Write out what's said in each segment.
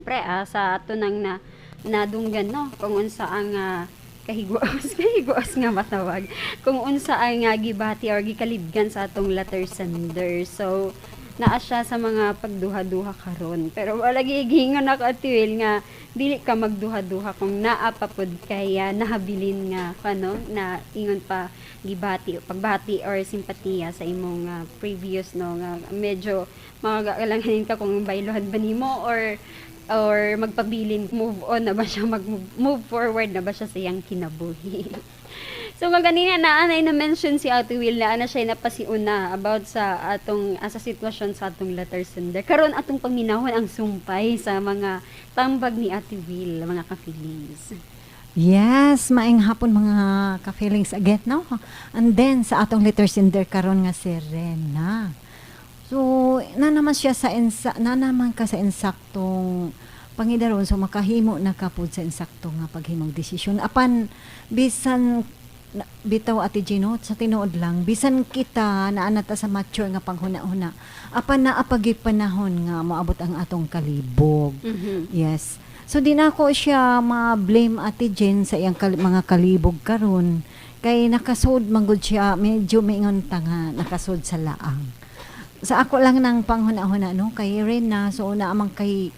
Pre, sa ato nang na nadunggan, no, kung unsa ang kahiguos kahiguos nga matawag, kung unsa ang gibati or gikalibgan sa atong letter sender. So naa siya sa mga pagduha-duha karon, pero wala gigingon ako, Ate Will, nga dili ka magduha-duha kung naa pa pud kay nahabilin nga kano na ingon pa gibati, pagbati or simpatiya sa imong previous, no, nga medyo magaalanganin ka kung baylohan ba nimo or magpabilin, move on na ba siya, mag move forward na ba siya sa iyang kinabuhi. So nga ganina na anay na mention si Ate Will na ana siya napasiuna about sa atong sa sitwasyon sa atong letter sender. Karon atong paminawon ang sumpay sa mga tambag ni Ate Will, mga ka-feelings. Yes, maayong hapon, mga ka-feelings, again, no? And then, sa atong letter sender karon nga si Rena. So, na naman siya sa na naman ka sa insaktong pangidaron, so makahimo na ka pud sa insakto nga paghimong desisyon. Apan bisan bitaw, Ate Gino, sa tinuod lang, bisan kita naa na ta sa mature nga panghuna-huna, apan naa pa gyud panahon nga moabot ang atong kalibog. Yes. So di na ako siya ma-blame, Ate Jen, sa iyang mga kalibog karon kay nakasud man gud siya, medyo maingon ta nga nakasud sa laang. Sa ako lang ng panghuna-huna, no, kay Rena, so naa man kay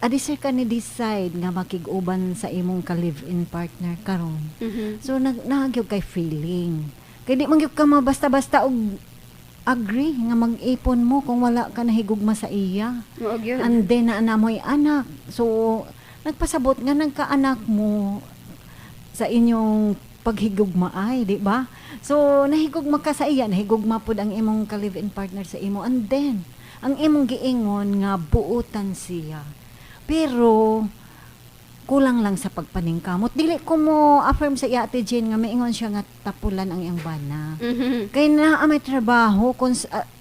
adi sir ka ni decide nga makig-uban sa imong ka-live-in partner karon. So naa gyud kay feeling. Kay di man gyud ka mabasta-basta og agree nga mag-ipon mo kung wala ka nahigugma sa iya. Mao gyud. And then naa mo'y anak. So nagpasabot nga nagkaanak mo sa inyong paghigugma ay, di ba? So nahigugma ka sa iya, nahigugma pud ang imong ka-live-in partner sa imo. And then ang imong giingon nga buotan siya. Pero kulang lang sa pagpaningkamot. Dili ko mo affirm sa iya, Ate Jane, nga maingon siya nga tapulan ang iyang bana. Kay naa may trabaho,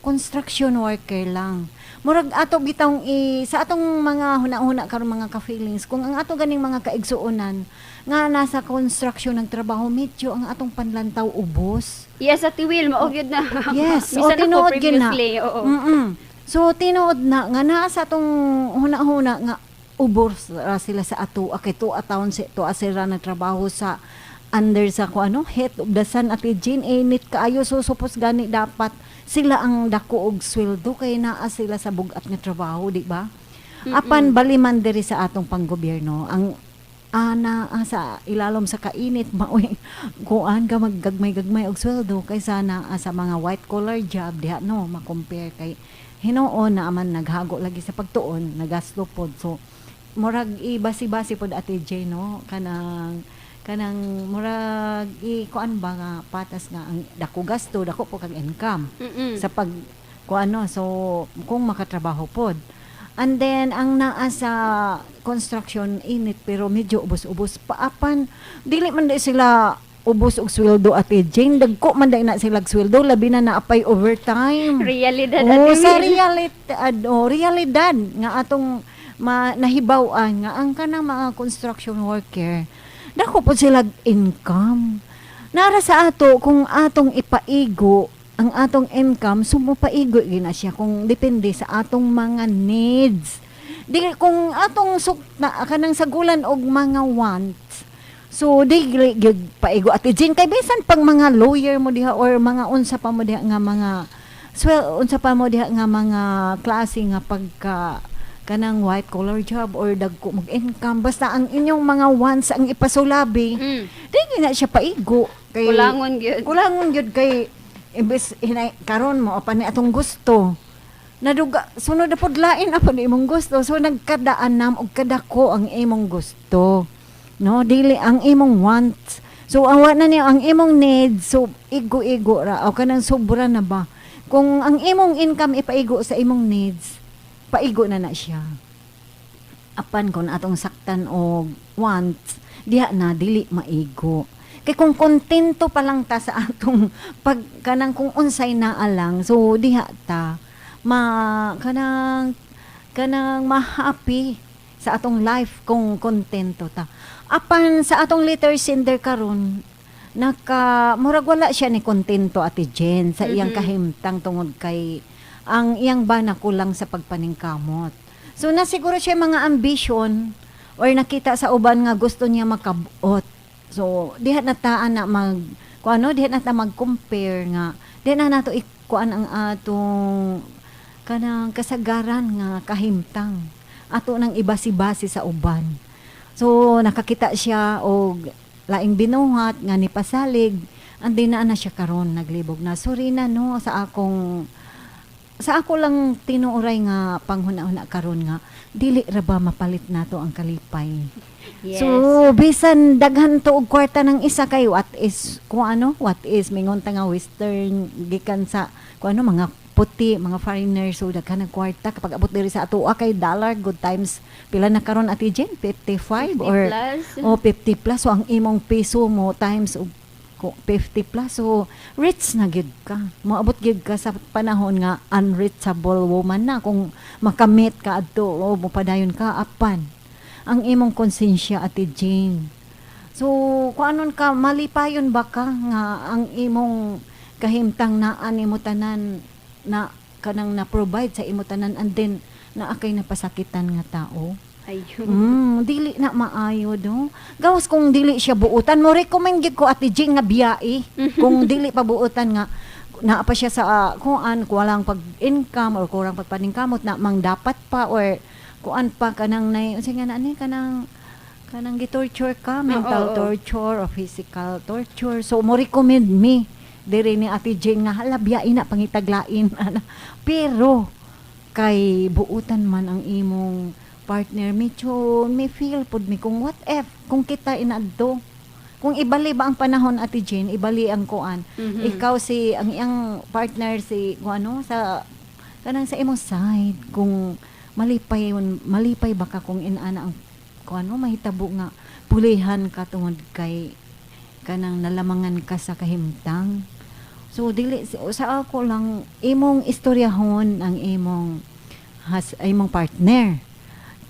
construction worker lang. Murag ato bitawng sa atong mga huna-huna karon, mga ka-feelings, kung ang ato ganing mga kaigsuonan nga nasa construction ng trabaho, medyo ang atong panlantaw ubos. Yes, Ate Will, mao gyud na. Yes, o Bisan ako tinuod gyud na. previously, oo. So tinuod na nga naa sa atong huna-huna nga ubos ra sila sa ato kay tuwa taon si tuwa sila nagtrabaho sa under sa ko ano, heat of the sun, Ate Jean, init kaayo. So supos gani dapat sila ang dako og sweldo kay naa sila sa bugat nga trabaho, di ba? Apan baliman diri sa atong panggobyerno ang ana sa ilalom sa kainit, maoy kuan ka maggagmay-gagmay og sweldo kaysa naa sa mga white collar job diha, no, ma-compare kay hinuon na man naghago lagi sa pagtuon, nagaslo pod. So murag ibasi-basi pod, Ate J, no, kanang murag i kuan ba nga patas nga ang dako gasto, dako po kag income sa pag kuan, no. So kung makatrabaho pod. And then ang naa sa construction, init pero medyo ubos-ubos pa, apan dili man di sila ubos og sweldo, Ate Jane. Dagko man dai na sila og sweldo, labi na naapay overtime. Realidad, Oh, Ate sa Will. realidad, oh, realidad nga atong nahibaw-an nga ang kanang mga construction worker, dako po sila income. Nara sa ato, kung atong ipaigo ang atong income, sumupaigo gyud na siya kung depende sa atong mga needs. Di kung atong suk na, kanang sagulan og mga wants. So di gyud paigo, Ate Jean, kay bisan pag mga lawyer mo diha or mga unsa pa mo diha nga mga swell, unsa pa mo diha nga mga klase nga pagka kanang white collar job or dagko mag income, basta ang inyong mga wants ang ipasulabi, di gyud na siya paigo kay Kulangon gyud. Kulangon gyud kay imbes hinay karon mo pa ni atong gusto, naduga sunod na pod lain apa ni imong gusto. So nagkadaan nam og kadako ang imong gusto, no, dili ang imong wants. So awa na niya ang imong needs, so igo-igo ra o kanang sobra na ba. Kung ang imong income ipaigo sa imong needs, paigo na na siya. Apan kung atong saktan og wants diha na dili maigo, kay kung kontento pa lang ta sa atong pag kanang kung unsay naa lang, so diha ta ma kanang kanang ma-happy sa atong life kung kontento ta. Apan sa atong letter sender karon, naka murag wala siya ni kontento, Ate Jen, sa iyang kahimtang tungod kay ang iyang bana kulang sa pagpaningkamot. So na siguro siya mga ambition or nakita sa uban nga gusto niya makabot. So diha na ta na mag kung ano, diha na ta mag-compare nga diha na nato ikuan ang atong kanang kasagaran nga kahimtang ato nang ibasi-basi sa uban. So nakakita siya og laing binuhat nga ni pasalig, andi na na siya karon naglibog na. Sorry na, no, sa ako lang tinuoray nga panghuna-huna karon nga dili ra ba mapalit nato ang kalipay. Yes. So bisan daghan to og kwarta ng isa kay what is kung ano, what is mingon ta nga western gikan sa kung ano, mga puti, mga foreigner, so daghan ng kwarta kapag abot diri sa atoa kay dollar good times pila na karon, Ate Jen, 55 50 or plus. O 50 plus. So ang imong piso mo times og 50 plus, so rich na gid ka. Moabot gid ka sa panahon nga unreachable woman na kung makamit ka adto o mopadayon ka. Apan ang imong konsensya, Ate Jane, so kung anon ka, malipayon ba ka nga ang imong kahimtang naa nimo tanan na kanang na provide sa imo tanan and then naa kay napasakitan nga tao? Ayun. Dili na maayo, do. Gawas kung dili siya buutan, mo recommend gyud ko, Ate Jing, nga biyai. Kung dili pa buutan nga naa pa siya sa kuan, kulang pag income or kurang pagpaningkamot na mang dapat pa or kuan pa kanang nay unsa nga na ani kanang gitorture ka, mental Oo, oo. torture or physical torture. So mo recommend me diri ni Ate Jing nga hala, biyai na, pangitaglain ana. Pero kay buutan man ang imong partner, medyo may feel pod mi kung what if kung kita inadto, kung ibali ba ang panahon, Ate Jane, ibali ang kuan, ikaw si ang iyang partner si kung ano sa kanang sa imong side, kung malipay yun, malipay ba ka kung inana ang kung ano mahitabo nga pulihan ka tungod kay kanang nalamangan ka sa kahimtang? So dili sa ako lang, imong istoryahon ang imong partner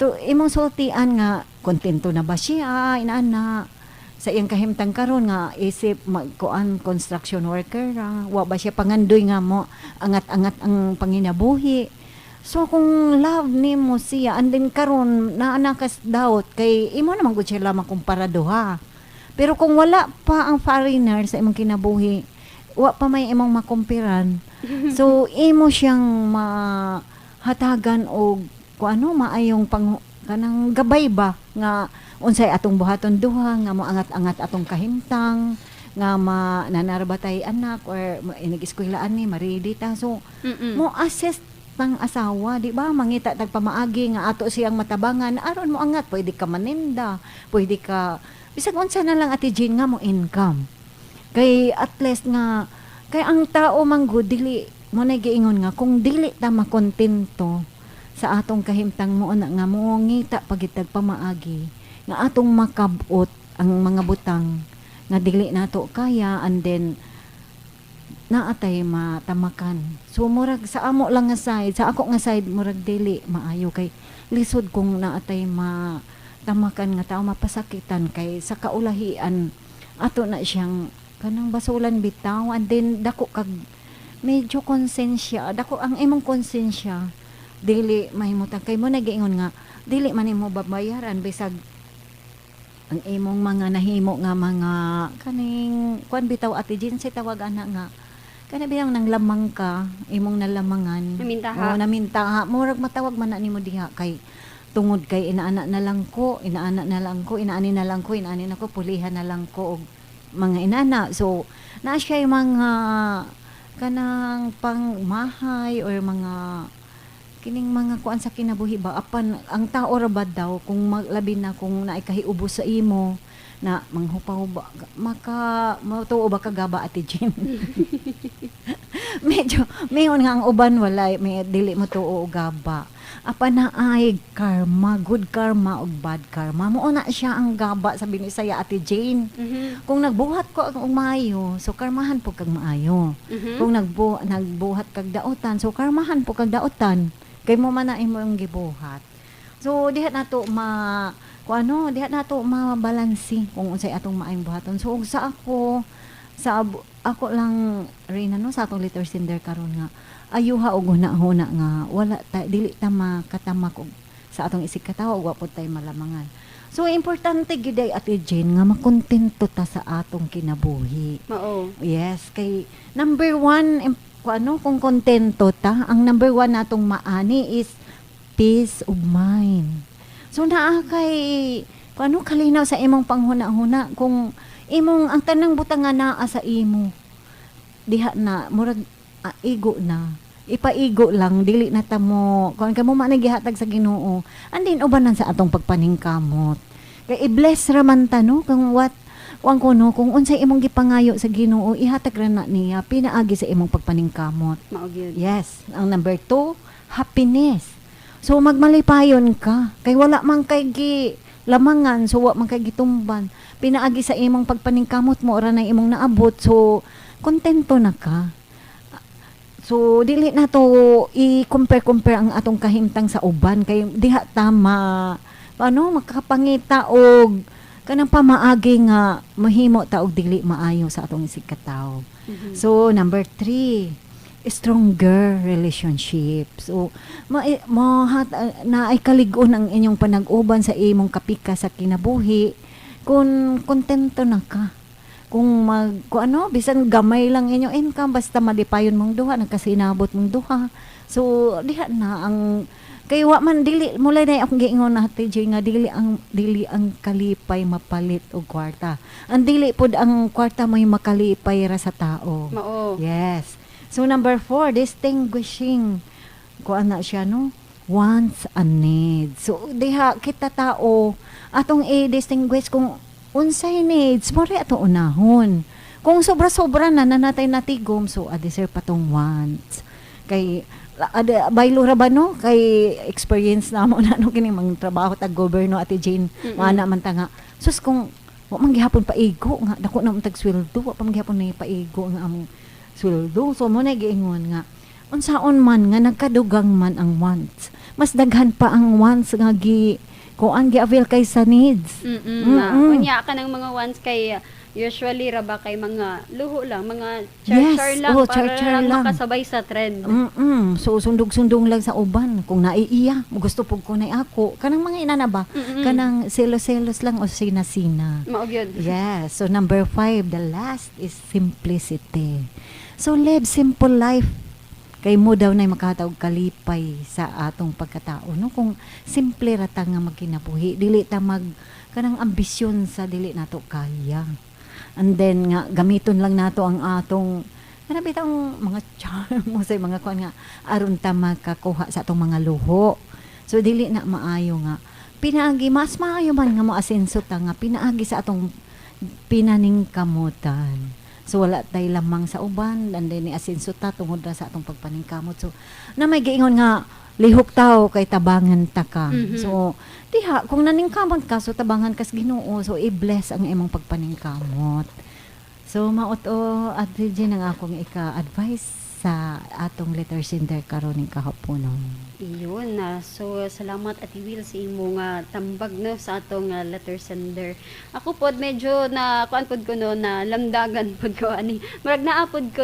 to, imong sultian nga kontento na ba siya inaana sa iyang kahimtang karon nga isip magkuan, construction worker ra, wa ba siya pangandoy nga mo angat-angat ang panginabuhi? So kung love nimo siya and then karon naa na kas doubt kay imo naman gud siya lamang kumpara duha, pero kung wala pa ang foreigner sa imong kinabuhi, wa pa may imong makumpiran. So imo siyang mahatagan og kung ano maayong pang kanang gabay ba nga unsay atong buhaton duha nga moangat-angat atong kahimtang nga ma nanara ba tay anak or inig-eskwelaan ni ma-ready ta. So mo assist tang asawa, di ba? Mangita tag pamaagi nga ato siyang matabangan aron mo angat. Pwede ka maninda, pwede ka bisag unsa na lang, Ate Jean, nga mo income kay at least nga kay ang tao man gud dili mo na giingon nga kung dili ta makontento sa atong kahimtang, mo na nga mo ngita pagitag pamaagi nga atong makabot ang mga butang nga dili nato kaya and then naatay matamakan. So murag sa amo lang nga side, sa ako nga side, murag dili maayo kay lisod kung naatay matamakan nga tao, mapasakitan kay sa kaulahian ato na siyang kanang basulan bitaw and then dako kag medyo konsensya, dako ang imong konsensya, dili mahimutang kay mo nagiingon nga dili man nimo babayaran bisag ang imong mga nahimo nga mga kaning kuan bitaw, Ate Jin, say tawag ana nga kana biyang nang lamang ka, imong nalamangan. Namintaha. Oo, namintaha. Murag matawag man na nimo diha kay tungod kay inaana na lang ko, inaana na lang ko, inaani na lang ko, inaani na ko, pulihan na lang ko og mga inana. So naa siya yung mga kanang pangmahay or mga kining mga kuan sa kinabuhi ba. Apan ang tao ra ba daw kung labi na kung naay kahiubo sa imo na manghupaw ba maka matuo ba kagaba, Ate Jim? Medyo mayon nga ang uban walay may dili mo tuo og gaba. Apan naay karma, good karma ug bad karma. Mao na siya ang gaba sa Binisaya, Ate Jane. Kung nagbuhat ko og maayo, so karmahan po kag maayo. Kung nagbuhat kag dautan, so karmahan po kag dautan kay mo man na imo ang gibuhat. So diha nato ma kung ano, diha nato mabalansi kung unsay atong maayong buhaton. So ug sa ako sa ako lang rin ano sa atong letter sender karon nga ayuha og huna-huna nga wala ta, dili ta makatamak og Sa atong isig katawo, wa pud tay malamangan. So importante gyud ay, Ate Jane, nga makontento ta sa atong kinabuhi. Mao. Yes, kay number one, kung ano, kung kontento ta, ang number one natong maani is peace of mind. So naa kay kung ano, kalinaw sa imong panghuna-huna kung imong ang tanang butang nga naa sa imo diha na murag igo na, ipaigo lang, dili na ta mo kung kamo man gihatag sa Ginoo, andin ubanan sa atong pagpaningkamot kay i-bless ra man ta, no? Kung what kuan ko, no, kung unsay imong gipangayo sa Ginoo, ihatag ra na niya pinaagi sa imong pagpaningkamot. Mao gyud. Yes. Ang number two, happiness. So magmalipayon ka kay wala man kay gi lamangan, so wa man kay gitumban. Pinaagi sa imong pagpaningkamot mo ora na imong naabot, so kontento na ka. So dili na to i-compare compare ang atong kahimtang sa uban kay diha tama ano makapangita og kanang pamaagi nga mahimo ta og dili maayo sa atong isig katawo. So number three, stronger relationship. So ma, mo na ay kalig-on ang inyong panag-uban sa imong kapika sa kinabuhi kung kontento na ka. Kung mag kung ano, bisan gamay lang inyong income, basta malipayon mong duha, nagkasinabot mong duha. So diha na ang kay wa man dili mulay na akong giingon na, Ate Jay, nga dili ang kalipay mapalit og kwarta. Ang dili pod ang kwarta may makalipay ra sa tao. Mao. Yes. So number four, distinguishing. Kuan na siya, no? Wants and needs. So diha kita tao atong i-distinguish kung unsay needs mo ri ato unahon. Kung sobra-sobra na nanatay natigom, so adi sir patong wants. Kay ada baylo ra ba, no, kay experience na mo na, no, kini mga trabaho tag gobyerno, Ate Jane, mana man ta nga sus, kung wa man gihapon paigo nga dako na man tag sweldo, wa pa man gihapon ni paigo nga among sweldo. So mo na giingon nga unsaon man nga nagkadugang man ang wants, mas daghan pa ang wants nga gi kuan gi-avail kaysa needs. Na, unya ka ng mga wants kay usually ra ba kay mga luho lang, mga char-char lang oh, para char-char lang lang. makasabay sa trend. So sundog-sundong lang sa uban kung naiiya, gusto pug ko na ako kanang mga inana ba, kanang selos-selos lang o sina-sina. Mao gyud. Yes. So number five, the last is simplicity. So live simple life. Kay mo daw na makatawag kalipay sa atong pagkatao, no? Kung simple ra ta nga magkinabuhi, dili ta mag kanang ambisyon sa dili nato kaya. And then nga gamiton lang nato ang atong kanang bitang mga charm mo sa mga kuan nga aron ta makakuha sa atong mga luho. So dili na maayo nga pinaagi, mas maayo man nga moasenso ta nga pinaagi sa atong pinaningkamutan. So wala tay lamang sa uban and then ni asenso ta tungod ra sa atong pagpaningkamot. So na may giingon nga lihok tao kay tabangan ta ka. So diha kung naningkamot ka, so tabangan kas Ginoo, so i-bless ang imong pagpaningkamot. So mao to, Ate Jen, ang akong ika-advice sa atong letter sender karon ning kahaponon. Iyon na. So, salamat, Ate Will, sa imong tambag, no, sa atong letter sender. Ako pod medyo na kuan pod ko, no, na lamdagan pod ko ani. Murag naa pod ko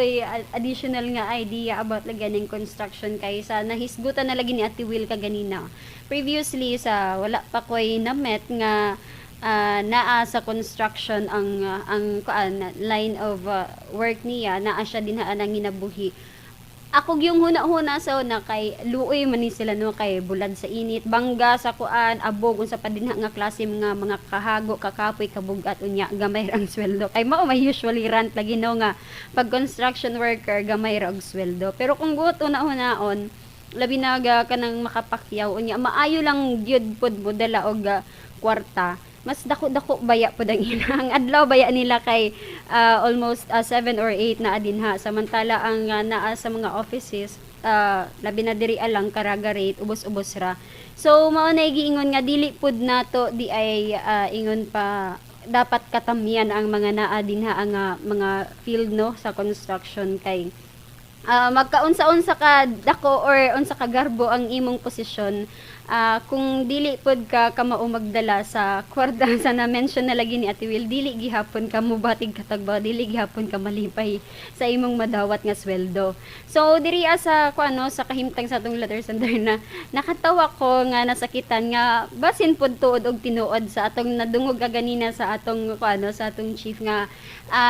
additional nga idea about lagi ning construction kay sa nahisgutan na lagi ni Ate Will kaganina. Previously sa wala pa ko'y na-met nga naa sa construction ang kuan line of work niya, naa siya dinha ang ginabuhi. Ako yung huna-huna sa una kay luoy man ni sila, no, kay bulad sa init, bangga sa kuan, abog, unsa pa dinha nga klase mga kahago, kakapoy, kabugat, unya gamay ra ang sweldo. Kay mao may usually rant lagi, no, nga pag construction worker gamay ra og sweldo. Pero kung buot una-unaon, labi na ga kanang makapakyaw, unya maayo lang gyud pod mo dala og kwarta, mas dako-dako baya pod ang ilang adlaw baya nila kay almost 7 or 8 na dinha, samantala ang naa sa mga offices, labi na diri alang karaga rate, ubos-ubos ra. So mao na giingon nga dili pud nato di ay ingon pa dapat katamyan ang mga naa dinha ang mga field, no, sa construction kay magkaunsa-unsa ka dako or unsa ka garbo ang imong posisyon. Kung dili pod ka kamao magdala sa kwarta, sa na-mention na lagi ni Ate Will, dili gihapon ka mubatig katagba, dili gihapon ka malipay sa imong madawat nga sweldo. So diri sa kuano, sa kahimtang sa atong letter sender na nakatawa ko nga nasakitan nga basin pod tuod og tinuod sa atong nadungog kaganina sa atong kuano, sa atong chief nga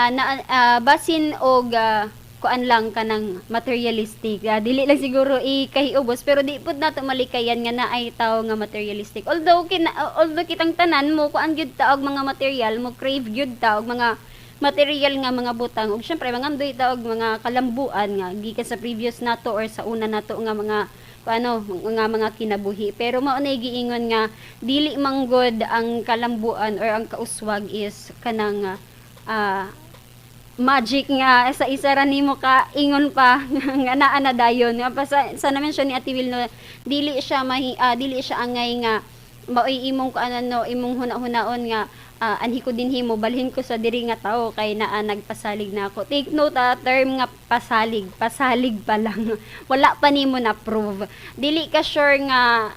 na basin og kuan lang kanang materialistic. Dili lang siguro ikahiubos, pero di pud nato malikayan nga naay tawo nga materialistic. Although kitang tanan mo kuan gyud ta og mga material, mo crave gyud ta og mga material nga mga butang, ug syempre mangandoy ta og mga kalambuan nga gikan sa previous nato or sa una nato nga mga ano nga mga kinabuhi. Pero mao na giingon nga dili manggod ang kalambuan or ang kauswag is kanang magic nga sa isa ra nimo ka ingon pa nga naa na dayon nga pa sa na-mention ni Ate Will, no, dili siya angay nga maoy imong kuan, no, imong huna-hunaon nga anhi ko dinhi, mo balhin ko sa diri nga tawo kay naa nagpasalig na ako. Take note, term nga pasalig, pasalig pa lang, wala pa nimo na prove, dili ka sure nga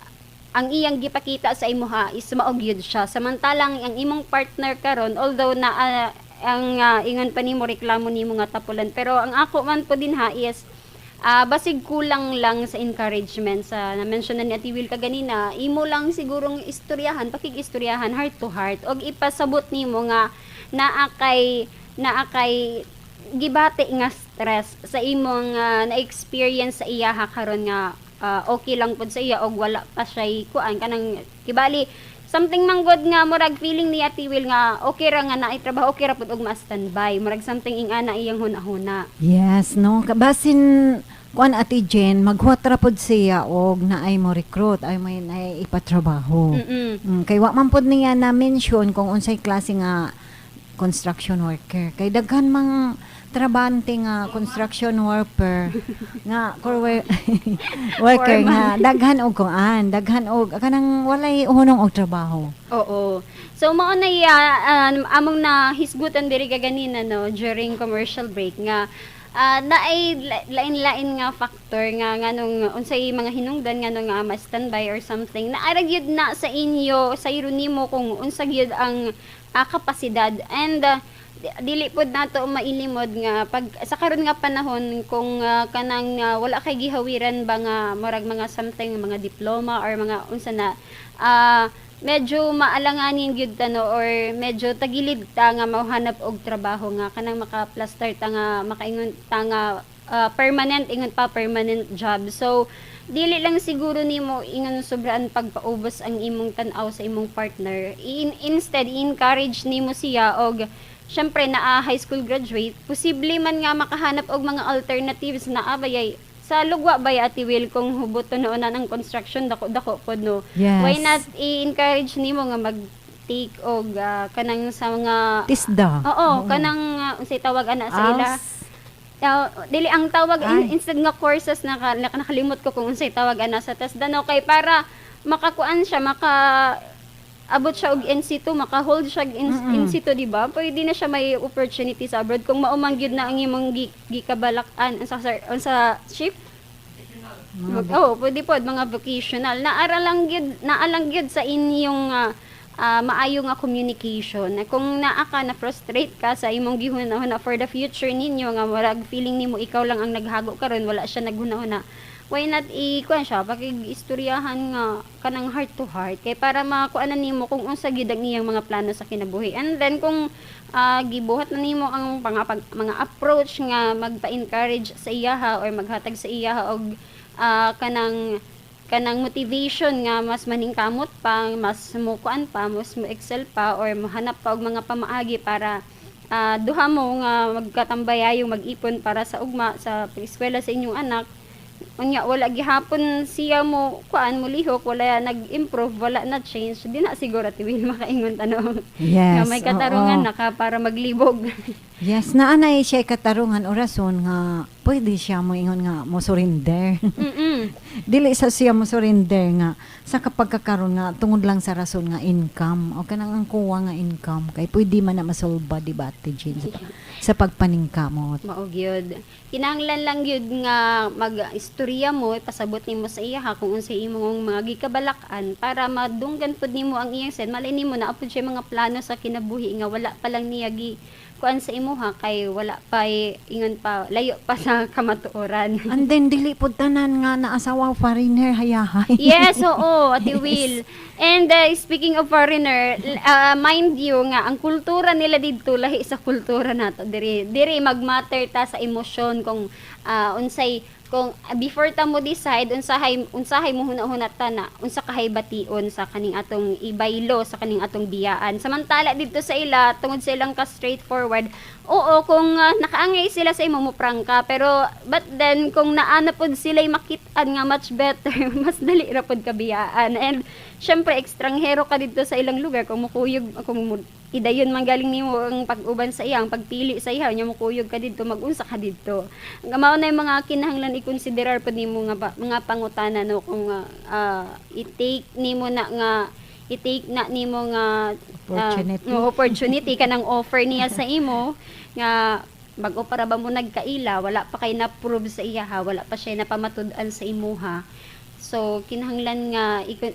ang iyang gipakita sa imuha is mao gyud siya. Samantalang ang imong partner karon, although na ang ingon pa nimo, reklamo nimo nga tapulan, pero ang ako man po din ha is basig kulang lang sa encouragement. Sa na-mention na ni Ate Will kaganina, imo lang sigurong istoryahan, pakig-istoryahan heart to heart og ipasabot nimo nga naa kay gibati nga stress sa imong na-experience sa iyaha karon nga okay lang pud sa iya og wala pa siya kuan kanang kibali something man gud nga murag feeling ni Ate Will nga okay ra nga naay trabaho, okay ra pud og ma-standby, murag something ing-ana iyang huna-huna. Yes, no. Basin kuan, Ate Jen, maghuwat ra pod siya og naay mo recruit, ay may naay ipatrabaho. Kay wa man pod niya na mention kung unsay klase nga construction worker. Kay daghan mang trabante nga construction worker nga core worker nga daghan og kuan, daghan og kanang walay hunong og trabaho. Oo. So mao na iya among na hisgutan diri kaganina, no, during commercial break nga naay lain-lain nga factor nga nganong unsay mga hinungdan nganong nga ma-standby or something na ara gyud na sa inyo, sa nimo kung unsa gyud ang kapasidad. And dili pod nato mailimod nga pag sa karon nga panahon, kung kanang wala kay gihawiran ba nga murag mga something, mga diploma or mga unsa na, medyo maalanganin gyud ta, no, or medyo tagilid ta nga mahanap og trabaho nga kanang maka-plaster ta nga makaingon ta nga permanent, ingon pa, permanent job. So dili lang siguro nimo ingon sobraan pagpaubos ang imong tan-aw sa imong partner. Instead, encourage nimo siya og syempre naa high school graduate, posible man nga makahanap og mga alternatives na abayay sa lugwa ba, Ate Will, kung huboton noon na ng construction, dako-dako pod, no? Yes. Why not i-encourage nimo nga mag take og kanang sa mga Tisda. Oo, kanang unsay tawag ana sa ila? Als. Dili ang tawag Ay. Instead nga courses, nakalimot ko kung unsay tawag ana sa TESDA, no, kay para makakuan siya, maka abot siya og NC2, maka-hold siya og NC2, di ba? Pwede na siya may opportunity sa abroad kung mao man gyud na ang imong gikabalak-an sa sa ship. Oh, pwede po mga vocational. Naara lang gyud, naa lang gyud sa inyong maayo nga communication. Na kung naa ka na frustrate ka sa imong gihuna-huna for the future ninyo nga murag feeling nimo ikaw lang ang naghago karon, wala siya naghuna-huna. Why not i-kuan siya, pakig-istoryahan nga kanang heart to heart kay para makuan na nimo kung unsa gyud ang iyang mga plano sa kinabuhi. And then kung gibuhat na nimo ang mga approach nga magpa-encourage sa iyaha or maghatag sa iyaha og kanang motivation nga mas maningkamot pa, mas mukuan pa, mas mo excel pa or mohanap pa og mga pamaagi para duha mo nga magkatambayayong mag-ipon para sa ugma sa pag-eskwela sa inyong anak. Unya wala gihapon siya mo kuan, mo lihok, wala nag-improve, wala na change, di na siguro, Ate Will, makaingon tanong nga may katarungan na ka para maglibog. Yes, naa na siya katarungan o rason nga Pwede siya mo ingon nga mo surrender. Dili sa siya mo surrender nga sa kapag kakaron nga tungod lang sa rason nga income o kanang ang kuwa nga income kay pwede man na masolba, di ba, Ate Jane, sa pagpaningkamot. Mao gyud. Kinahanglan lang gyud nga mag-istorya mo, ipasabot nimo sa iya ha kung unsay imong mga gikabalak-an para madunggan pud nimo ang iyang side. Malay nimo naa pud siya mga plano sa kinabuhi nga wala pa lang niya gi kuan sa imuha kay wala pa eh, ingon pa, layo pa sa kamatuoran. And then dili pud tanan nga naasawa foreigner hayahay. Yes, oo, Ate Will. And speaking of foreigner, mind you nga ang kultura nila didto lahi sa kultura nato diri. Diri magmatter ta sa emosyon kung unsay kung before ta mo decide unsahay mo huna-huna ta na unsa kahay bation sa kaning atong ibaylo, sa kaning atong biyaan. Samantala didto sa ila, tungod sa ilang ka straightforward, oo, kung nakaangay sila sa imo, mo prangka, pero but then kung naana pod sila makit-an nga much better, mas dali ra pod kabiyaan. And syempre ekstranghero ka didto sa ilang lugar, kung mukuyog, kung mo, idayon man galing nimo ang pag-uban sa iya, ang pagpili sa iya, nya mukuyog ka didto, mag-unsa ka didto? Nga mao na yung mga kinahanglan i-considerar pod nimo nga mga pangutana, no, kung i-take nimo na nga i-take na nimo nga Opportunity. Oh, opportunity kanang offer niya sa imo nga bag-o para ba mo nagkaila, wala pa kay na-prove sa iya ha, wala pa siya napamatud-an sa imuha. So kinahanglan nga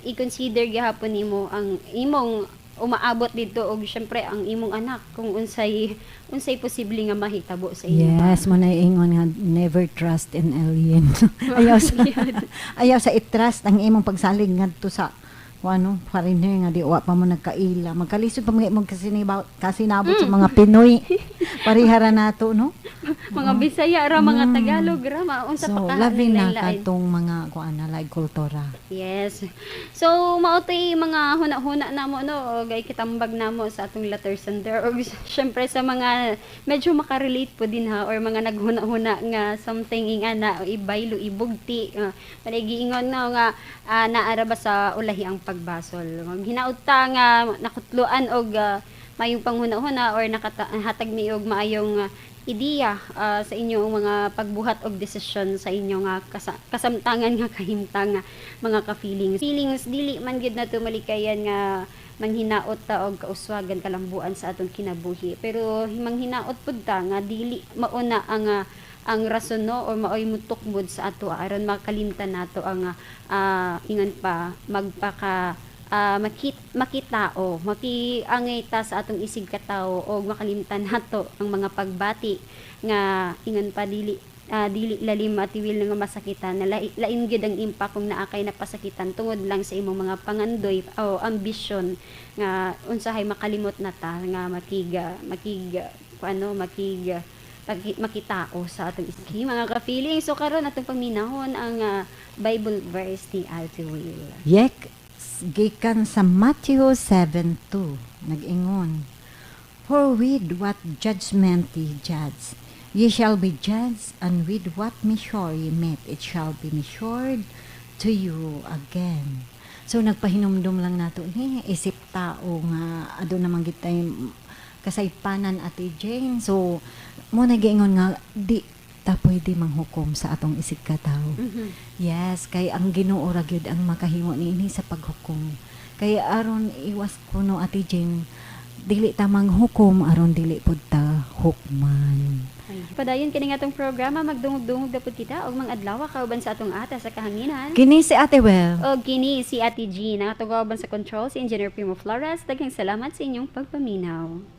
i-consider gihapon nimo ang imong umaabot didto og syempre ang imong anak kung unsay unsay posible nga mahitabo sa inyo. Yes, mo na ingon nga never trust an alien. Ayaw sa i-trust ang imong pagsalig ngadto sa kung ano, foreigner nga di wa pa mo nagkaila. Magkalisod pa mga imong kasinabot sa mga Pinoy. Parihara nato, no? Mga Bisaya ra, mga Tagalog ra, maunsa So, pa ka labi na lain-lain. katong mga kuan na like kultura. Yes. So, mao to'y mga huna-huna namo, no, og ay kitambag namo sa atong letter sender og syempre sa mga medyo makarelate po din ha or mga naghuna-huna nga something ingana o ibaylo, ibugti, giingon, no, nga naara ba sa ulahi ang pagbasol. Hinaut ta nga nakutloan og maayong panghuna-huna or nakahatag mi og maayong ideya sa inyong mga pagbuhat og desisyon sa inyong kasamtangan nga kahimtang nga mga ka-feelings. Feelings, dili man gyud nato malikayan nga manghinaot ta og kauswagan, kalambuan sa atong kinabuhi. Pero manghinaot pud ta nga dili mauna ang rason, no, or maoy mutukmod sa ato aron makalimtan nato ang ingon pa magpaka makitao, makiangay ta sa atong isig katao og makalimtan nato ang mga pagbati nga ingon pa dili lalim at tiwil nga masakitan na lain gyud ang impact kung naa kay napasakitan tungod lang sa imong mga pangandoy o ambisyon nga unsahay makalimot na ta nga makiga makig ano makig makitao sa atong iski, mga ka-feeling. So karon atong paminahon ang Bible verse ni Ate Will. Yek, gikan sa Matthew 7:2, nag-ingon, "For with what judgment ye judge, ye shall be judged, and with what measure ye mete, it shall be measured to you again." So nagpahinumdum lang nato ni isip tao nga aduna man gitay kasaypanan, Ate Jane. So mo nagiingon nga di ta pwede manghukom sa atong isig katawo. Yes, kay ang Ginoo ra gyud ang makahimo niini sa paghukom. Kay aron iwas kuno, Ate Jane, dili ta manghukom aron dili pud ta hukman. Ay, padayon kini nga atong programa, magdungog-dungog na pud kita og mga adlaw kauban sa atong ata sa kahanginan. Kini si Ate Well. Og kini si Ate G, ang atong kauban sa control si Engineer Primo Flores. Daghang salamat sa inyong pagpaminaw.